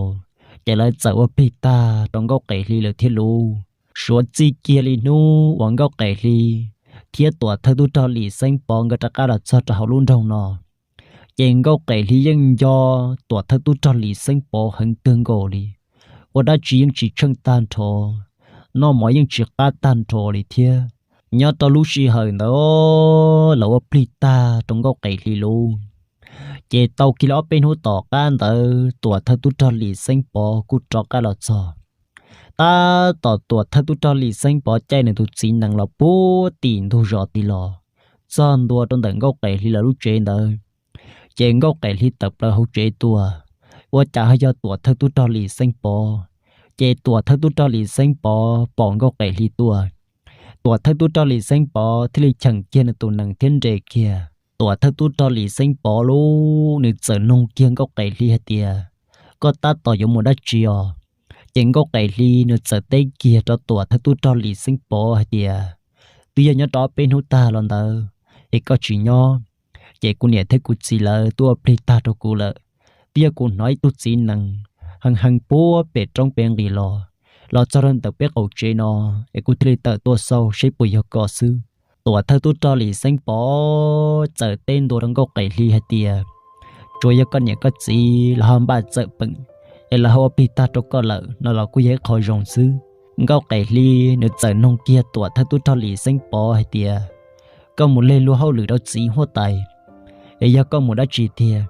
ces lawv txawm ua plig tag rau Nkauj Qaim Hli lawm thiab lub. Suav txij kiag li hnub uas Nkauj Qaim Hli thiab tuam thawj tub rog Lis Xeeb Pov nkawd rov qab los txog rau hauv lub nroog no, ces Nkauj Qaim Hli yeej nco tuam thawj tub rog Lis Xeeb Pov heev kawg nkaus li. Ua dab tsi yeej tsis tsheej tag nrho, noj mov yeej tsis qab tag nrho li thiab. Nyob rau lub sij hawm ntawd lawv ua plig tag rau Nkauj Qaim Hli lub, ces tau kiag li ob peb hnub tom qab ntawd tuam thawj tub rog Lis Xeeb Pov kuj rov qab los txog. Tab tom tuam thawj tub rog Lis Xeeb Pov caij nws tus txiv nees los puag tim ntug zos tid los txog ntua rau ntawm Nkauj Qaim Hli lawv lub tsev ntawd, ces Nkauj Qaim Hli tawm plaws hauv tsev tuaj, ua cas ho yog tuam thawj tub rog Lis Xeeb Pov. Ces tuam thawj tub rog Lis Xeeb Pov pom Nkauj Qaim Hli tuaj, tuam thawj tub rog Lis Xeeb Pov thiaj li cheem kiag nws tus nees thiab nres kiag. Tuam thawj tub rog Lis Xeeb Pov lub nws txawm nug kiag Nkauj Qaim Hli hais tias, koj tab tom yuav mus dab tsi os? Ces Nkauj Qaim Hli nws txawm teb kiag rau tuam thawj tub rog Lis Xeeb Pov hais tias, twb yog nyob rau ob peb hnub tag los ntawd es koj tsis nyob, ces kuv niam thiab kuv txiv lawv twb ua plig tag rau kuv lawm. Twb yog kuv hnov ib tug txiv nees heev heev puag pem roob pem nqis los, los txog rau ntawm peb qaum tsev no, es kuv thiaj li tawm tuaj xauj seb puas yog koj xwb. Tuam thawj tub rog Lis Xeeb Pov txawm teb ntua rau Nkauj Qaim Hli hais tias, tsuas yog koj niam koj txiv los ho npaj txawm peem, es lawv ho ua plig tag rau koj lawm no los kuj yog ib qho zoo xwb. Nkauj Qaim Hli nws txawm nug kiag tuam thawj tub rog Lis Xeeb Pov hais tias, koj mus lig luag hauj lwm rau txiv huab tais, es yog koj mus dab tsi tiag?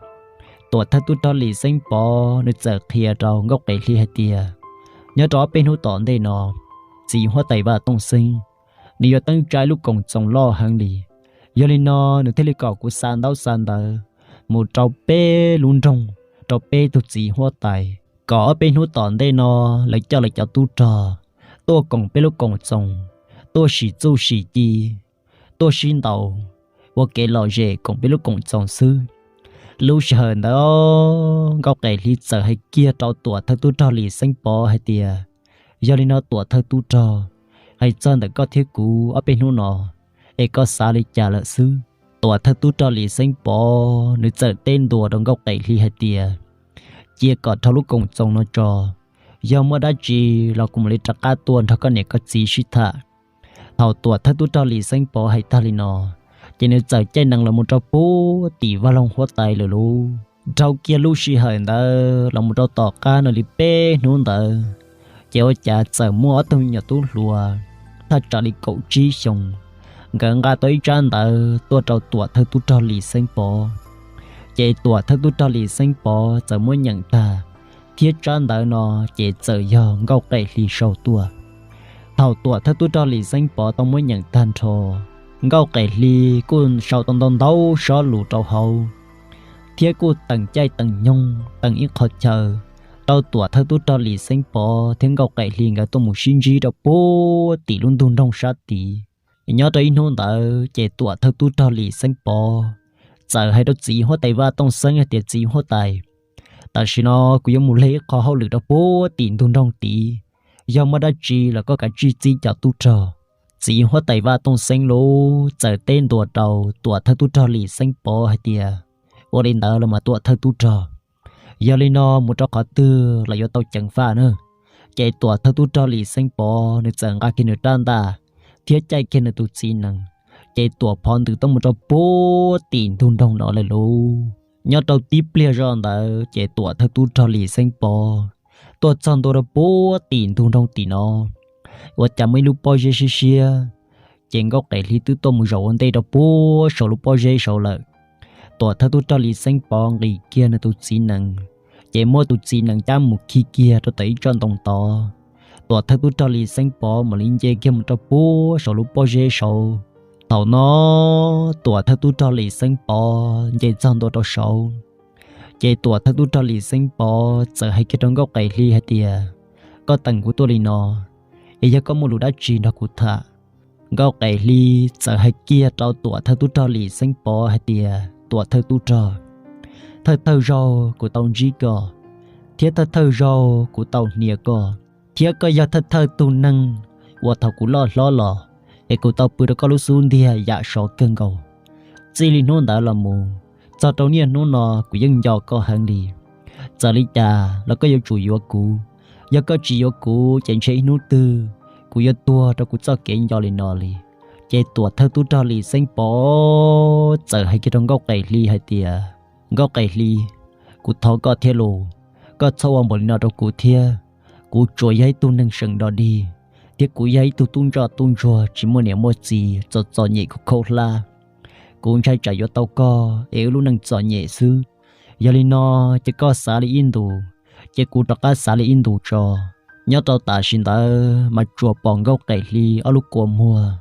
Tuam thawj tub rog Lis Xeeb Pov nws txawm qhia rau Nkauj Qaim Hli hais tias, nyob rau ob peb hnub tom ntej no, txiv huab tais Vaj Tooj Xeeb nws yuav teeb tsa ib lub koom txoos loj heev li. Yog li no nws thiaj li kom kuv xa ntaub xa ntawv mus rau peb lub nroog, rau peb tug txiv huab tais, kom ob peb hnub tom ntej no lawv coj lawv cov tub rog tuaj koom peb lub koom txoos, tuaj sim txuj sim ci, tuaj sib ntaus, ua kev lom zem koom peb lub koom txoos xwb. Lub sij hawm ntawd Nkauj Qaim Hli txawm hais kiag rau tuam thawj tub rog Lis Xeeb Pov hais tias, yog li no tuam thawj tub rog, hais txog ntawm koj thiab kuv ob peb hnub no, es koj xav li cas lawm xwb? Tuam thawj tub rog Lis Xeeb Pov nws txawm teb ntua rau Nkauj Qaim Hli hais tias, cia kom dhau lub koom txoos no tso, yog muaj dab tsi los kuv mam li rov qab tuaj nrog koj niam koj txiv sib tham. Thaum tuam thawj tub rog Lis Xeeb Pov hais tag li no, ces nws txawm caij nees los mus rau puag tim vaj loog huab tais lawm lauj. Dhau kiag lub sij hawm ntawd los mus rau tom qab no li peb hnub ntawd, ces ua cas txawm muaj ob tug me nyuam tub hluas thaj tsam li kaum tsib xyoos, nkawd nqa tau ib tsab ntawv tuaj rau Tuam Thawj Tub Rog Lis Xeeb Pov. Ces Tuam Thawj Tub Rog Lis Xeeb Pov txawm muab nyeem tag, thiab tsab ntawv no ces txawm yog Nkauj Qem Hli sau tuaj. Thaum Tuam Thawj Tub Rog Lis Xeeb Pov tau muab nyeem tag nrho, Nkauj Qem Hli kuj sau tau ntau ntau sob lus rau hauv, thiab kuj teem caij teem nyoog teem ib qho chaw rau Tuam Thawj Tub Rog Lis Xeeb Pov thiab Nkauj Qem Hli nkawd tuaj mus sib ntsib rau puag tim lub ntug nroog sab tid. Nyob rau ib hnub ntawd ces Tuam Thawj Tub Rog Lis Xeeb Pov txawm hais rau txiv huab tais Vaj Tooj Xeeb hais tias, Txiv huab tais, tam sim no kuv yuav mus leg ib qho hauj lwm rau puag tim ntug nroog tid, yog muaj dab tsi los koj kav tsij txib cov tub rog. Txiv huab tais Vaj Tooj Xeeb lub txawm teb ntua rau Tuam Thawj Tub Rog Lis Xeeb Pov hais tias, Ua li ntawd los mas Tuam Thawj Tub Rog, yog li no mus rau qhov twg los yuav tau ceev faj na. Ces Tuam Thawj Tub Rog Lis Xeeb Pov nws txawm nqa kiag nws rab ntaj thiab caij kiag nws tus txiv nees, ces tuam phov ntws tuaj mus rau puag tim ntug nroog no lawm lauj. Nyob rau tib pliag zoj ntawd ces Tuam Thawj Tub Rog Lis Xeeb Pov tuaj txog ntua rau puag tim ntug nroog tim no, ua cas muaj ib lub pob zeb siab siab, ces Nkauj Qem Hli twb tuaj mus zaum ua ntej rau puag saum lub pob zeb saud lawm. Tuam Thawj Tub Rog Lis Xeeb Pov nqis kiag nws tus txiv nees, ces muab tus txiv nees cab mus khi kiag rau tom ib tsob ntoo tod. Tuam Thawj Tub Rog Lis Xeeb Pov mam li nce kiag mus rau puag saum lub pob zeb saud. Thaum no Tuam Thawj Tub Rog Lis Xeeb Pov nce txog ntua rau saud, ces Tuam Thawj Tub Rog Lis Xeeb Pov txawm hais kiag rau Nkauj Qem Hli hais tias, Koj teem kuv tuaj li no, es yog koj muaj lus dab tsi nrog kuv tham? Nkauj Qem Hli txawm hais kiag rau Tuam Thawj Tub Rog Lis Xeeb Pov hais tias, Tuam Thawj Tub Rog, thawj thawj zaug kuv tau ntsib koj, thiab thawj thawj zaug kuv tau hnia koj, thiab koj yog thawj thawj tug neeg uas thaum kuv loj hlob los es kuv tau pw rau koj lub xub ntiag yam sov kawg nkaus. Txij li hnub ntawd los mus txog rau niaj hnub no kuv yeej nco koj heev li. Txawm li cas los koj yuav tsum yuav kuv, yog koj tsis yuav kuv ces ntshe ib hnub twg kuv yuav tuag rau kuv txoj kev nco li no li. Ces Tuam Thawj Tub Rog Lis Xeeb Pov txawm hais kiag rau Nkauj Qem Hli hais tias, Nkauj Qem Hli, kuv thov koj thiab los, koj txhob ua npaum li no rau kuv thiab. Kuv tsuas yog ib tug neeg seem dog dig, thiab kuv yog ib tug tub ntsoj tub ntsuag tsis muaj niam muaj txiv, txom txom nyem khaub khaub hlab. Kuv ntshai tsam yuav tau koj es wb lub neej txom nyem xwb. Yog li no, ces koj xav li ib ntus, ces kuv rov qab xav li ib ntus tso. Nyob rau tam sim ntawd mas tsuas pom Nkauj Qem Hli ob lub kua muag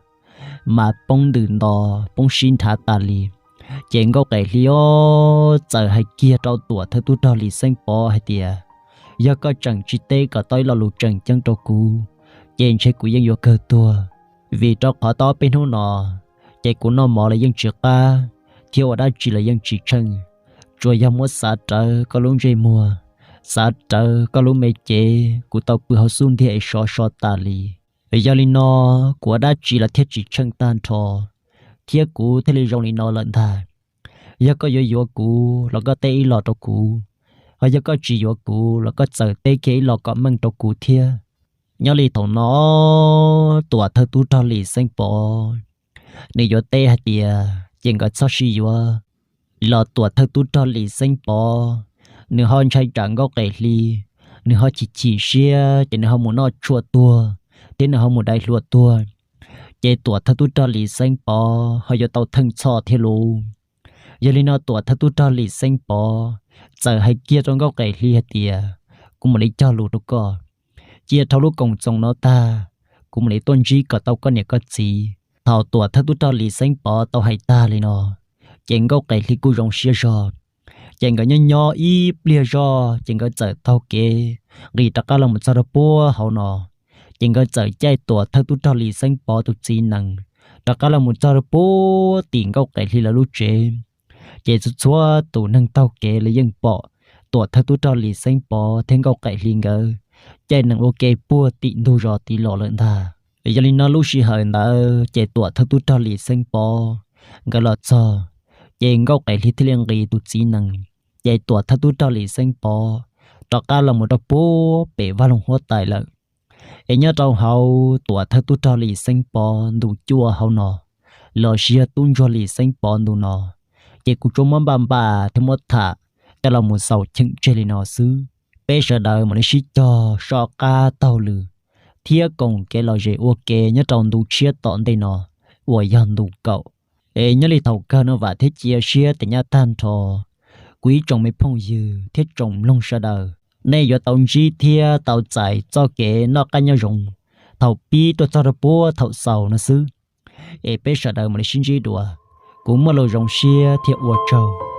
mas poob ntws nto, poob sib nrhav tas li. Ces Nkauj Qem Hli ob txawm hais kiag rau Tuam Thawj Tub Rog Lis Xeeb Pov hais tias, Yog koj tseem tsis teb kom tau ib lo lus tseem ceeb rau kuv, ces ntshe kuv yeej yuav kawg tuag. Vim rau qhov tau ob peb hnub no, ces kuv noj mov los yeej tsis qab, thiab ua dab tsi los yeej tsis tsheej, tsuas yog muab xav rawv koj lub ntsej muag, xav rawv koj lub me cev kuv tau pw hauv xub ntiag es sov so tas li. Yog li no, kuv ua dab tsi los thiaj tsis tsheej tag nrho, thiab kuv thiaj li zoo li no lawm ntag. Yog koj yuav yuav kuv los koj teb ib lo rau kuv, ho yog koj tsis yuav kuv los koj txawm teb kiag ib lo kom meej rau kuv thiab. Nyob li thaum no Tuam Thawj Tub Rog Lis Xeeb Pov nws yuav teb hais tias ces nkawd txhob sib yuav, los Tuam Thawj Tub Rog Lis Xeeb Pov nws ho ntshai tsam Nkauj Qem Hli, nws ho chim chim siab ces nws ho mus noj tshuaj tuag, thiab nws ho mus dai hlua tuag, ces Tuam Thawj Tub Rog Lis Xeeb Pov ho yuav tau theej txhoj thiab lauj. Yog li no Tuam Thawj Tub Rog Lis Xeeb Pov txawm hais kiag rau Nkauj Qem Hli hais tias, Kuv mam li cog lus rau koj, cia dhau lub koom txoos no tag, kuv mam li tuaj ntsib kom tau koj niam koj txiv. Thaum Tuam Thawj Tub Rog Lis Xeeb Pov tau hais tag li no, ces Nkauj Qem Hli kuj zoo siab zog. Ces nkawd nyob nyob ib pliag zog ces nkawd txawm taug kev nqis rov qab los mus txog rau puag hauv no. Ces nkawd txawm caij Tuam Thawj Tub Rog Lis Xeeb Pov tus txiv nees rov qab los mus txog rau puag tim Nkauj Qem Hli lawv lub tsev. Ces txhua txhua tus neeg taug kev los yeej pom Tuam Thawj Tub Rog Lis Xeeb Pov thiab Nkauj Qem Hli nkawd caij nees ua ke puag tim ntug zos tid los lawm ntag. Yog li no lub sij hawm ntawd ces Tuam Thawj Tub Rog Lis Xeeb Pov nkawd los txog, ces Nkauj Qem Hli thiaj li nqis tus txiv nees, ces Tuam Thawj Tub Rog Lis Xeeb Pov rov qab los mus rau puag pem vaj loog huab tais lawm. Es nyob rau hauv Tuam Thawj Tub Rog Lis Xeeb Pov ntu cuaj hauv no, los sis yog tub ntsuag Lis Xeeb Pov ntu no, ces kuv tsuas muab npaj npaj thiab muab tham coj los mus xaus cheem tseg li no xwb. Peb sawv daws mam li sib cog so qab taug lw thiab koom kev lom zem ua ke nyob rau ntu tshiab tom ntej no uas yog ntu kaum. Es nyob li thaum kawg no vam thiab cia siab tias nyab tag nrho kuv ib tsoom me phooj ywg thiab tsoom mloog sawv daws, nej yuav tau ntsib thiab tau txais txoj kev noj qab nyob zoo thaum pib tuaj txog rau puag thaum xaus no xwb. Es peb sawv daws mam li sib ntsib dua. Kuv muaj lus zoo siab thiab ua tsaug.